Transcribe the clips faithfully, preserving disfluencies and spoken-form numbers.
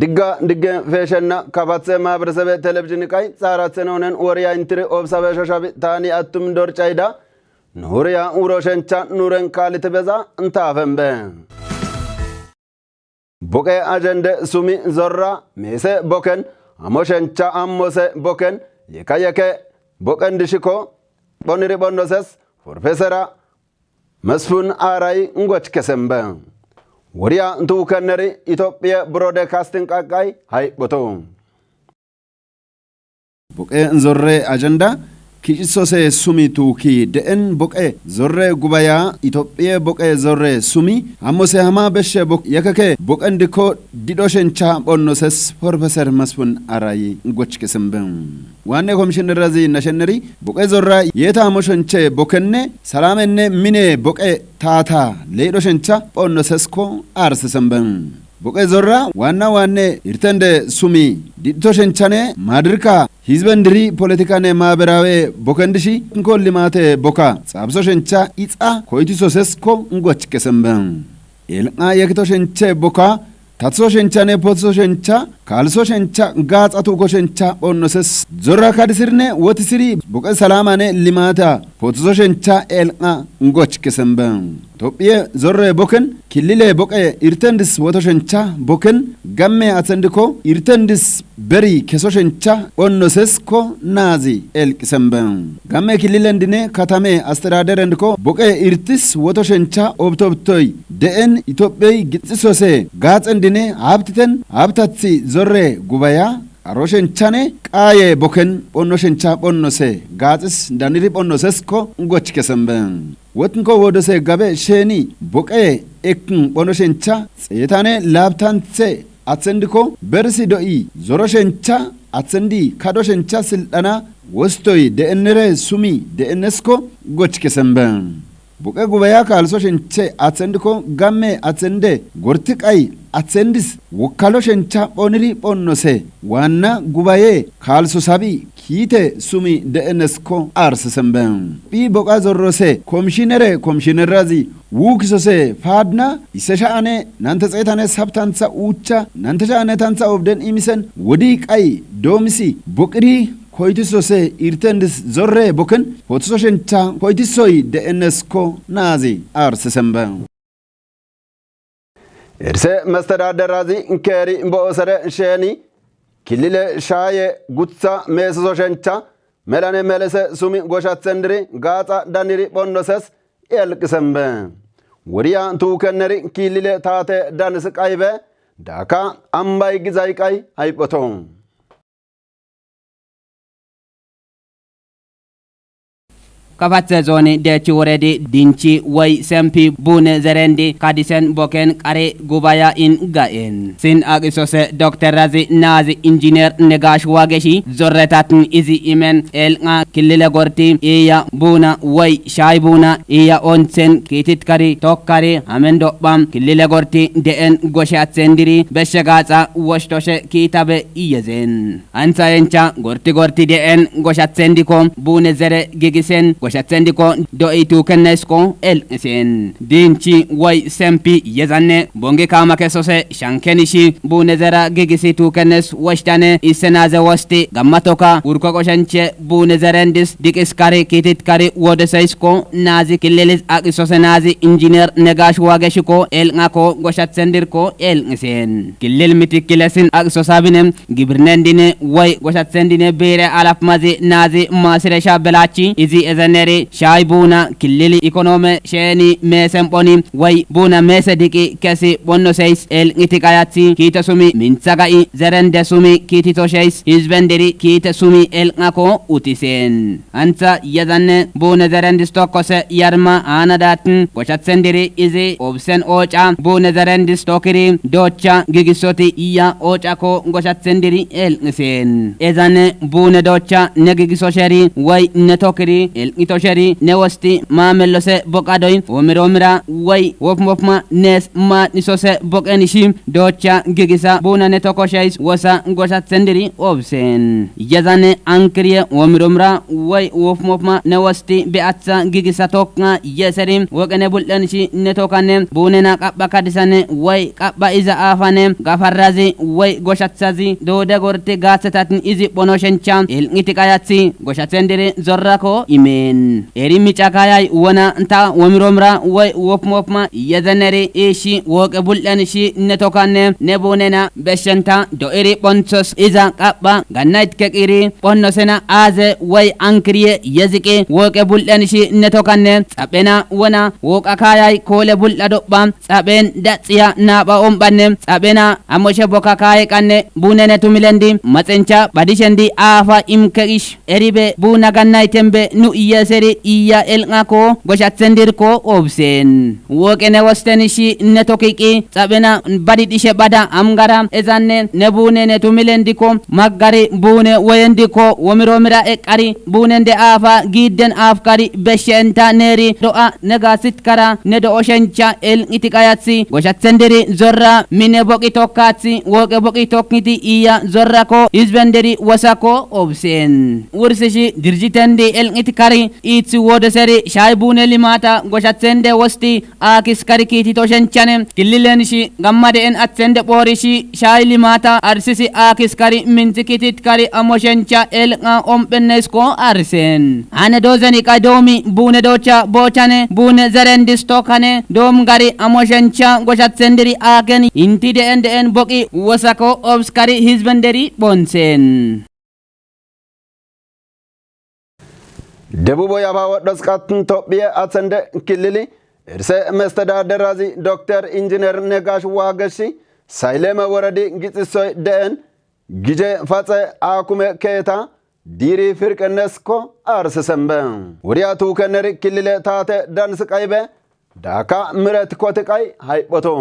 Digga digge feeshenna kafatse maaberesebe telebizhin qay xaaratsenonen woriya intiri obsabe shoshabi taani attum dorcayda nuuriya wuroshencha nuuren kaalite beza ntafenbe. Boqe ajende sumi zorra meese boken amoshencha ammose boken yeka yeke boqen dishiko phoniri phonnoses Profesera Mesfun Aaray ngoch kesembe. Woriya tuukenneri Itophiye Broadcasting qaqqay hayphoto. Boqe zorre ajenda kicisose sumi tuuki de'en boqe zorre gubaya Itophiye boqe zorre sumi hammose hama beshe boq yakake boqen dikko didho shencha phonnoses Profesor Mesfun Aaray ngoch kesembe. Waanne komishinerazi nashenneri boqe zorra yeeta hamo shenche bokkenne salamenne mine boqe taata leedho shencha phonnosesko aarsesembe. Boqe zorra waanna waanne irtende sumi didhito shenchane maadirka hizben diri politikane maaberaawe boken dishi inko limate boka xaabso shencha ixa koytisosesko ngoch kesembe. El'a yekito shenche boka tatso shenchane potso shencha kaalso shencha gaaxa tuuko shencha phonnoses zorra kadisirne wotisiri boqe salamane limata potso shencha el'a ngoch kesembe. Tophiye zorre boken kilile boqe irtendis woto shencha boken gamme atsendiko irtendis beri keso shencha phonnosesko naazi elqisembe. Gamme kililendine katame astiraderendiko boqe irtis woto shencha obtobtoy de'en Itophey gixisose gaaxendine habtiten habtathi zorre gubaya aro shenchane qaaye boken phonno shencha phonnose gaaxis daniri phonnosesko ngoch kesembe. Wotinko wodose gabe sheni boqe ekin phonno shencha xeetane laabtanthe atsendiko bersi do'i zoro shencha atsendi kado shencha sildhana wostoy de'ennere sumi de'ennesko goch kesembe. Boqe gubaya kaalso shenche atsendiko gamme atsende gorti qay atsendis wokkalo shencha phoniri phonnose waanna gubaye kaalso sabi kiite sumi de'ennesko aarsesembe. Phi boqa zorrose komishinere komishinerazi wuukisose paadna isse sha'ane nante xeetane sabtantha uucha nante sha'ane tantha obden imisen wodi qay doomisi boqiri koytisose irtendis zorre boken potso shencha koytisoy de'ennesko naazi aarsesembe. Erse mestedaderazi keeri bo'osere sheni kilile shaaye gutha meesoso shencha melane melese sumi goshatsendiri gaaxa daniri phonnoses elqisembe. Woriya tuukenneri kilile taate danis qaybe daaka ambay gizay qay hayphoto. Kafatse zooni deechi woredi dinchi woy sempi buune zerendi kadisen boken qari gubaya in ga'en. Sin aqisose dokterazi naazi injiner Negash Wageshi zorretatin izi imen elqa killile gorti iya buuna woy shay buuna iya ontsen kiitit kari tokkari hamen do'bam killile gorti de'en goshe atsendiri beshe gaaxa woshtoshe kiitabe iyezen. Antsa yencha gorti gorti de'en goshatsendiko buune zere gigisen goshatsendiko do'i tuukennesko elqisen. Dinchi woy sempi yezanne bongi kaama kesose shankenishi buune zera gigisi tuukennes woshtane issenaze wosti gammatoka wurko qoshenche buune zerendis diqis kari kiitit kari wodeseysko naazi killilis aqisose naazi injiner Negash Wageshiko elqako goshatsendirko elqisen. Killil mitikkilesin aqisosabine gibirnendine woy goshatsendine biire alafmazi naazi maasiresha belachi izi ezeneri shay buuna killili ikonome sheni meesen phoni woy buuna meese diqi kesi phonnoseys elqiti qayathi kiite sumi mintha ga'i zerende sumi kiititosheys hizbendiri kiite sumi elqako utisen. Antha yazanne buune zerendis tokkose yarma aanadatin goshatsendiri izi obsen ooca buune zerendis tokkiri doocha gigissoti iya oocako goshatsendiri elqisen. Ezanne buune doocha ne gigisosheri woy ne tokkiri elqi tosheri ne wosti maamellose boqadoy womiromira woy wofmofma nees maadhisose boqenishi doocha gigisa buuna ne tokoshays wosa goshatsendiri obsen. Yezane ankiriye womiromira woy wofmofma ne wosti be'atsa gigisa tokka yeseri woqene bul'enishi ne tokane buunena qapha kadisane woy qapha iza aafane gafarrazi woy goshatsazi doode gorti gaaththetatin izi phono shencha el'iti qayathi goshatsendiri zorrako imen. Eri mica kayay wona ta womiromira woy wopmopma yezeneri ishi woqe bul'en shi ne tokanne ne buunena beshenta do'iri phonthos iza qapha gannayt keqiri phonnosena aaze woy ankiriye yeziqi woqe bul'en shi ne tokanne xaphena wona woqa kayay koole bul'a dopha xaphen daxiya naapha omphanne xaphena amoshe bokka kaye qanne buunene tumilendi maxencha phadishendi aafa imke ish eribe buuna gannaytembe nu iyeseri iya el'ako goshatsendirko obsen. Woqene wostenishi ne tokiqi xaphena badi dhishe bada amgara ezanne ne buunene tumilendiko maggari buune woyendiko womiromira eqqari buunende aafa giidden aafkari beshshe enta neeri do'a ne gaasitkara ne do'o shencha el'iti qayathi goshatsendiri zorra mine boqi tokkathi woqe boqi tokkiti iya zorrako izbenderi wosako obsen. Wursishi dirjitendi el'iti kari iithi wodeseri shay buune limata goshatsende wosti aakis kari kiiti toshenchane killilen shi gamma de'en athende phoori shi shay limata arsisi aakis kari minthi kitit kari amoshencha el'a omphennesko arsen. Ane dozeni qay doomi buune docha bochane buune zerendis tokane doom gari amoshencha goshatsendiri aaken inti de'en de'en boqi wosako obskari hizbenderi phonsen. Debubo yafa wodhos qatn tophiye athende killili irse mestedaderazi dokter injiner negash waageshi sayleme woredi gixisoy de'en gije faxe akume keeta diiri firqennesko arsisembe. Wuriya tuukenneri killile taate dansi qaybe daaka miret koti qay hayphoto.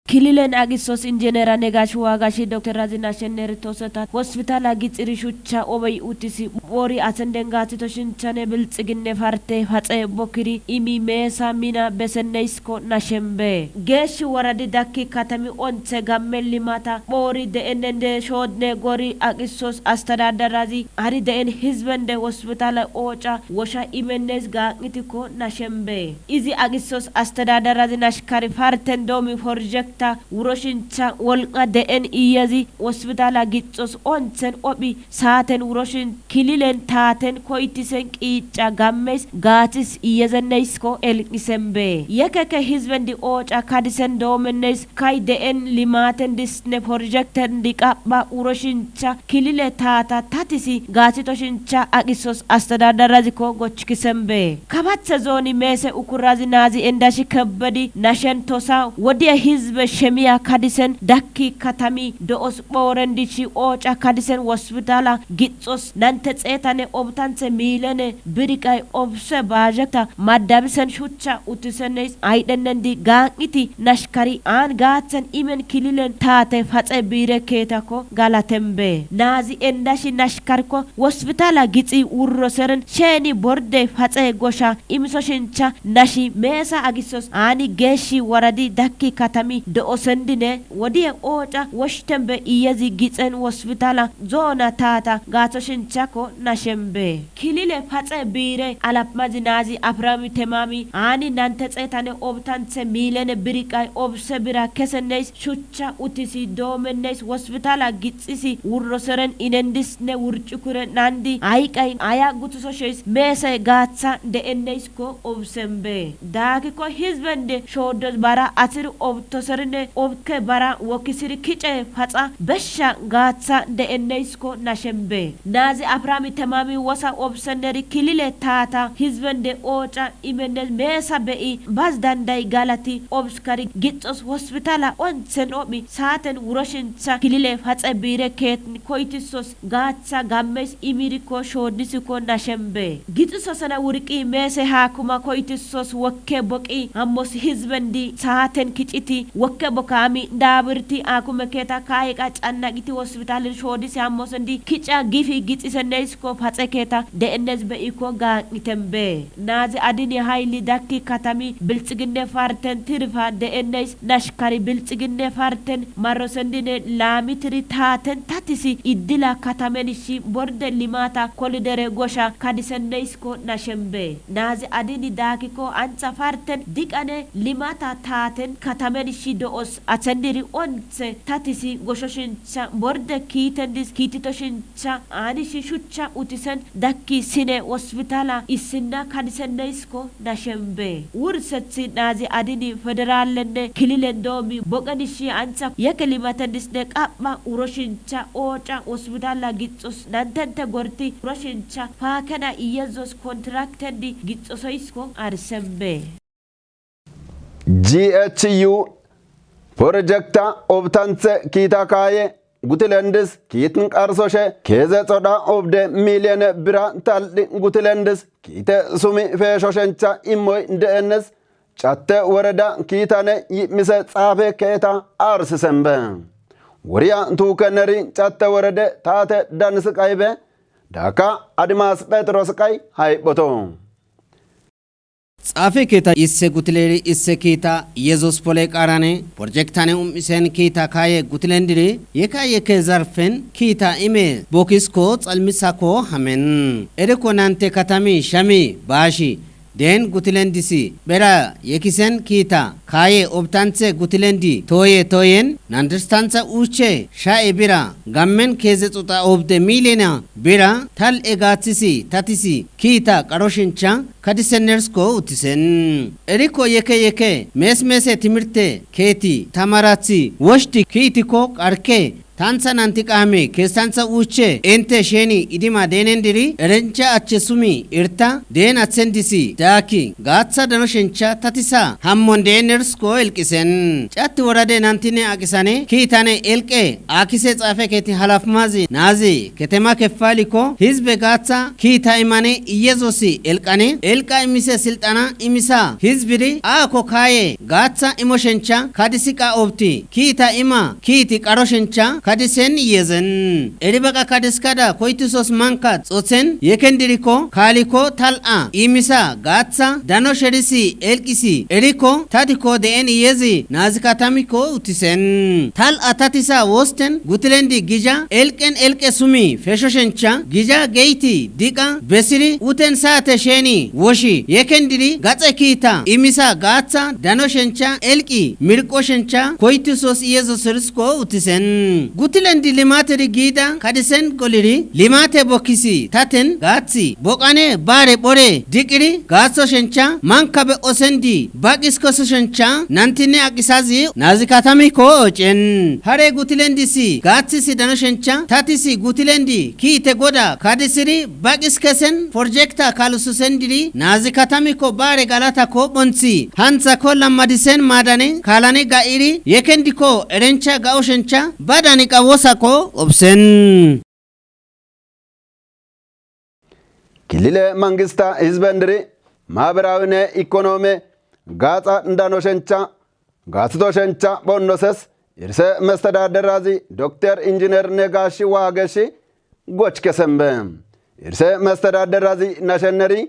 Kililen aqisos injenera negash waagashi dokter razina shenner toseta hospitala gixiri shuchcha obey utisi bori asen dengatito shinchane bilxiginne farte faxe bokiri imi meesa mina besenneysko nashembe. Geesh woradi dakki katami onthe gamme limata phoori de'enende shoodne gori aqisos astadadarazi ari de'en hizbende hospitala ooca wosha imennes gaaq'itikko nashembe. Izi aqisos astadadarazi nashkari farten doomi porjekta wuroshincha wolqa de'en iyezi hospitala gixxos onthen ophi saaten wuroshin kililen taaten koytisen qiicca gammes gaathis iyezenneysko elqisembe. Yekeke hizbendi ooca kadisen doomenneys kay de'en limaten disne porjekten diqapha wuroshincha kilile taata tatisi gaathitoshincha aqisos astadadarazikko gochkisembe. Kabathe zooni meese ukurazi naazi endashi kebbedi nashen tosa wodiye hizbe shemiya kadisen dakki katami do'os phoorendichi ooca kadisen wospitala gixxos nante xeetane obtanthe miilene biriqay obse baazhekta madabisen shuchcha uttiseneys aydhennendi gaaq'iti nashkari aan gaaththen imen kililen taate faxe biire keetakko galatembe. Naazi endashi nashkarko wospitala gixi wurro seren sheeni bordey faxe gosha imisoshincha nashi meesa agisos aani geeshi waradi dakki katami do'osendine wodiye ooca woshtembe iyezi gixen wospitala zoona taata gaathoshinchakko nashembe. Kilile paxe biire alapmazi naazi Abrahaami temami aani nante xeetane obtanthe miilene biriqay obse bira kesenneys shuchcha utisi doomenneys wospitala gixxisi wurroseren inendisne wurcukure nandi ayqay aya gutusosheys meese gaaththa de'enneysko obsembe. Daakikko hizbende shooddos bara asir obtoserine obke bara wokisiri kice paxa beshsha gaaththa de'enneysko nashembe. Naazi Abrahaami temami wosa obsenneri kilile taata hizbende ooca imenne meesa be'i baz danday galati obskari gixxos hospitala onthen ophi saaten wuroshintha kilile paxe biire keetn koytisos gaaththa gammes imirikko shoodnisikko nashembe. Gixisosena wurqi meese haakuma koytisos wokke boqi hammos hizbendi saaten kiciti Okke bokaami daabirti akume keeta kaayeqa cannaqiti hospitaalin shoodisi hammosendi kica gifi gixisenneisko paxe keeta de'ennes be'ikko gaaq'itembe. Naazi adini hayli dakki katami bilxiginne farten tirfa de'enneis nashkari bilxiginne farten marrosendine laamitiri taaten tatisi iddila katamenishi borde limata kolidere gosha kadisenneisko nashembe. Naazi adini daakikko anca farten diqane limata taaten katamenishi do'os athendiri onthe tatisi goshoshincha borde kiitendis kiititoshincha aanishi shuchcha utisen dakki sine hospitaala issinna kadisenneisko nashembe. Wursethi naazi adini federaalenne kililen doomi boqenishi anca yeke limatendisne qapha uroshincha ooca hospitaala gixxos nantente gorti uroshincha paakena iyezos kontraktendi gixxosoisko arisembe. G H U projekta obtanthe kiita kaaye gutilendis kiitin qarsoshe keeze xodha obde miiliyone bira tal'i gutilendis kiite sumi feeshoshencha immoy de'ennes catte woreda kiitane yi'mise xaafe keeta arsisembe. Woriya tuukenneri catte worede taate danisi qaybe daakka Adimaas Phexros qay hayphoto. Xaafe keeta isse gutileri isse kiita Yesus pole qaarane porjektane um'isen kiita kaaye gutilendiri yeka yeke zarfen kiita ime bookisko xalmisako hamen. Eriko nante katami shami baashi deen gutilendisi bera yekisen kiita kaaye obtanthe gutilendi tooye tooyen nandirstantha uuche sha'e bira gammen keeze xuxa obde miilena bira tal'e gaaththisi tatisi kiita qaroshincha kadisennersko uttisen. Eriko yeke yeke meesmeese timirte keeti tamarathi woshdi kiitikko qarke tantha nanti qaame keessantha uuche inte sheni idima deenendiri erencha achche sumi irta deen athendisi daakki gaaththa danoshencha tatisa hammon deennersko elqisen. Catti worade nantine aqisane kiitane elqe akise xaafe keeti halafmazi naazi ketema kefalikko hizbe gaaththa kiita imane iyezosi elqane elqa imise silxana imisa hizbiri aako kaaye gaaththa imoshencha kadisiqa obti kiita ima kiiti qaroshencha kadisen iyezen. Eri baqa kadiskada koytisos manka xothen yekendirikko kaalikko tal'a imisa gaaththa dano sherisi elqisi erikko tatikko de'en iyezi naazikatamikko uttisen. Tal'a tatisa wosten gutilendi gija elqen elqe sumi feshoshencha gija geyti diqa besiri uten saate sheni woshi yekendiri gaxe kiita imisa gaaththa dano shencha elqi mirqo shencha koytisos iyezo sirisko uttisen. Gutilendi limateri giida kadisen goliri limate bokkisi taten gaathi boqane baare bore diqiri gaatho shencha mankabe osendi baqiskoso shencha nantine aqisazi naazikatamikko ocen. Hare gutilendisi gaathisi dano shencha tatisi gutilendi kiite goda kadisiri baqiskesen porjekta kalususendiri naazikatamikko baare galata koophonthi hanthako lammadisen maadane kaalane ga'iri yekendikko erencha ga'oshencha badani qawosako obsen. Kilile mangista hizbendiri maabiraawine ikonome gaaxa danoshencha gaathitoshencha phonnoses irse mestadaderazi dokter injiner Negash Waageshi goch kesembe. Irse mestadaderazi nashenneri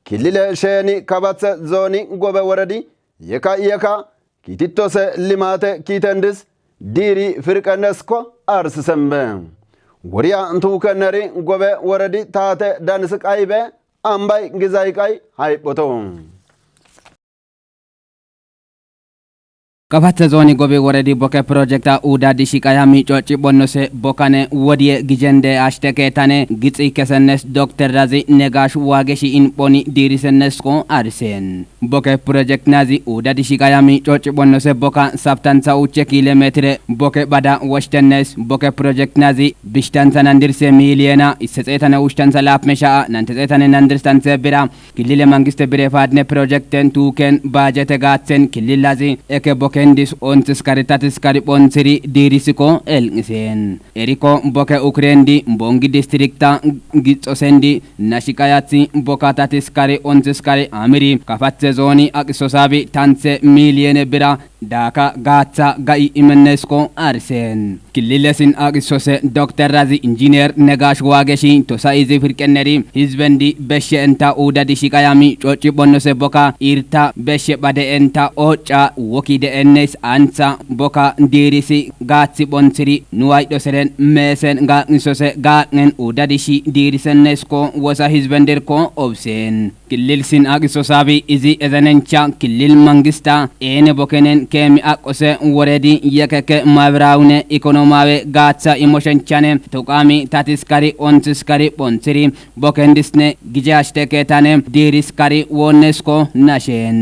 kilile sheni kabathe zooni gobe woredi yeka yeka kiitittose limate kiitendis diiri firqennesko arsisembe. Woriya tuukenneri gobe woredi taate danisi qaybe ambay gizay qay hayphoto. Qabathe zooni gobe woredi boke projekta uudadi shiqaya miicoci phonnose bokane wodiye gijende ashte keetane gixi kesennes dokter dazi Negash Waageshi in phoni diirisennesko arisen. Boke project nazi uda dishi kayami coci bonno se boka saptansa uche kilometre boke bada washtennes. Boke project nazi bishtansa nandirse miliyena isse xeetane ushtansa laapme sha'a nante xeetane nandirstanse bira kilile mangiste bire faadne projekten tuuken baajete gaathen kililazi eke boke Endis ontiskari tatiskari phontiri diirisiko el'isen. Eriko boke Ukrendi bongi distrikta gitsosendi nashi qayathi boka tatiskari ontiskari amiri kafathe zooni aqisosabi tanthe miiliyene bira daaka gaatha ga'i imennesko arisen. Killilesin aqisose Dokter Razi Injiner Negash Waageshi tosa izi firqenneri hizbendi beshshe enta uudadi shiqayami coci phonnose boka irta beshshe phade enta oca woki de'ennes antha boka diirisi gaathi phonthiri nu waydhoseren meesen gaaqnisose gaaqnen uudadishi diirisennesko wosa hizbenderko obsen. Killil sin aqisosabi izi ezanencha killil mangista eene bokenen keemi aqqose woredi yekeke maabiraawune ikonomaawe gaatha imoshenchane tuqami tatiskari ontiskari phonthiri bokendisne gije ashteketane diiriskari woonnesko nashen.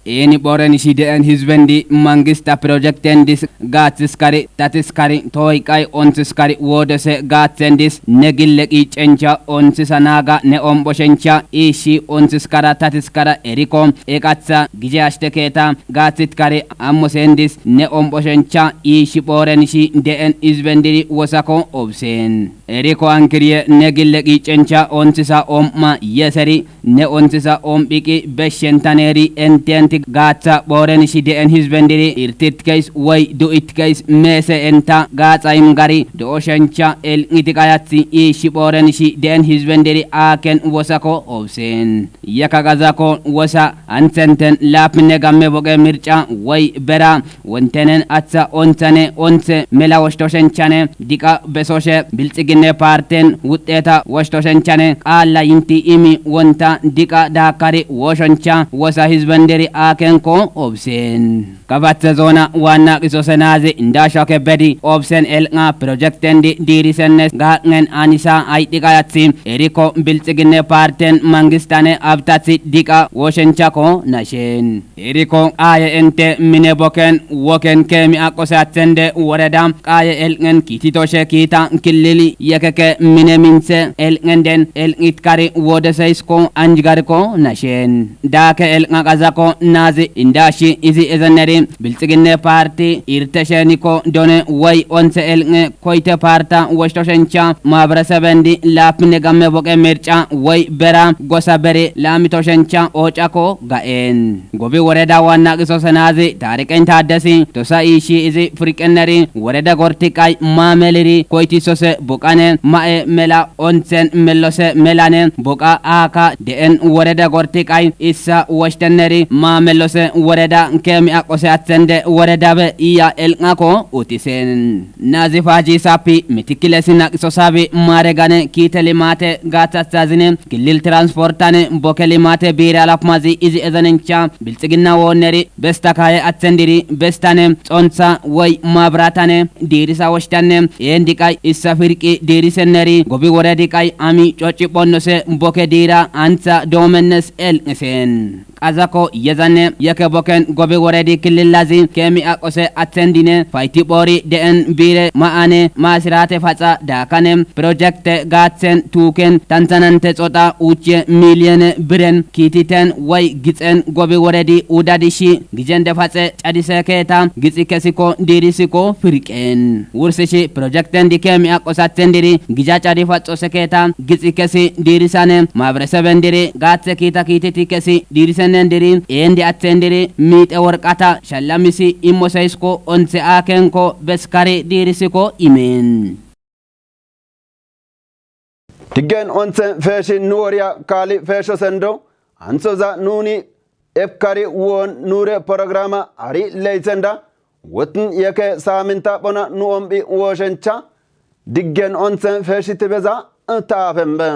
Eeni phoorenishi de'en hizbendi mangista projektendis gaathiskari tatiskari tooyqay ontiskari woodose gaathendis ne gille qiicencha ontisa naaga ne omboshencha iishi ontiskara tatiskara eriko eqatha gije ashteketa gaathitkari ammosendis ne omboshencha iishi phoorenishi de'en hizbendiri wosako obsen. Eriko ankiriye ne gille qiicencha ontisa om'ma yeseri ne ontisa omphiqi beshshentaneri ententi gaatha phoorenishi de'en hizbendiri irtitkeys woy du'itkeys meese enta gaaxa imgari do'oshencha el'iti qayathi iishi phoorenishi de'en hizbendiri aaken wosako obsen. Yeka qazako wosa anthenten laapine gamme boqe mirca woy bera wontenen atha onthane onthe mela woshtoshenchane diqa besoshe bilxiginne parten wuxxeta woshtoshenchane qaalla yinti imi wonta diqa daakari wooshoncha wosa hizbenderi aakenko obsen. Kafathe zoona waanna qisose naazi indaasho kebbedi obsen el'na projektendi diirisennes gaaqnen anisa aydhi qayathi eriko bilxiginne parten mangistane abtathi diqa wooshenchako nashen. Eriko qaaye ente mine boken woken keemi aqqose athende woreda qaaye el'nen kiititoshe kiita killili yekeke mine minthe el'nenden el'itkari woodeseysko anjgarko nashen. Daake el'na qazako naazi indaashi izi ezenneri bilxiginne parti irtesheniko done woy onthe el'ne koyte parta woshtoshencha maabarasebendi laapine gamme boqe mirca woy bera gosa beri laamitoshencha oocako ga'en. Gobi woreda waanna qisose naazi taariqen taaddesi tosa iishi izi firqenneri woreda gortiqay maameliri koytisose boqane ma'e mela onthen mellose melane boqa aaka de'en woreda gortiqay issa woshtenneri maamellose woreda keemi aqqose athende woredabe iya el'nako utisen. Nazi faji sapi mitikile sina qisosabi maare gane kiite limate gaathathazine killil transportane boke limate biire alapmazi izi ezanencha bilxiginna woonneri besta kaaye athendiri bestane xontha woy maabratane diirisa woshtanne een diqay issa firqi diirisenneri gobi wore diqay ami coci phonnose boke diira antha doomennes el'isen. Qazako yezanne yeke boken gobi woredi killilazi keemi aqqose athendine fayti phoori de'en biire ma'ane maasirate faxa daakane projekte gaathen tuuken tanthanante xoxa uuche miiliyene biren kiititen woy gixen gobi woredi uudadishi gijende faxe cadise keeta gixi kesiko diirisiko firqen. Wursishi projektendi keemi aqqose athendiri gija cadi faxose keeta gixi kesi diirisane maaberesebendiri gaathe kiita kiititi kesi diirisennendiri eende athendiri miixe worqata shallamisi immoseysko onthe aakenko beskari diirisiko imen. Diggen onthen feeshi nu woriya kaali feesho sendo anthoza nuni efkari woon nuure porograma hari leythenda wotin yeke saaminta phona nu omphi wooshencha diggen onthen feeshi tibeza taafenbe.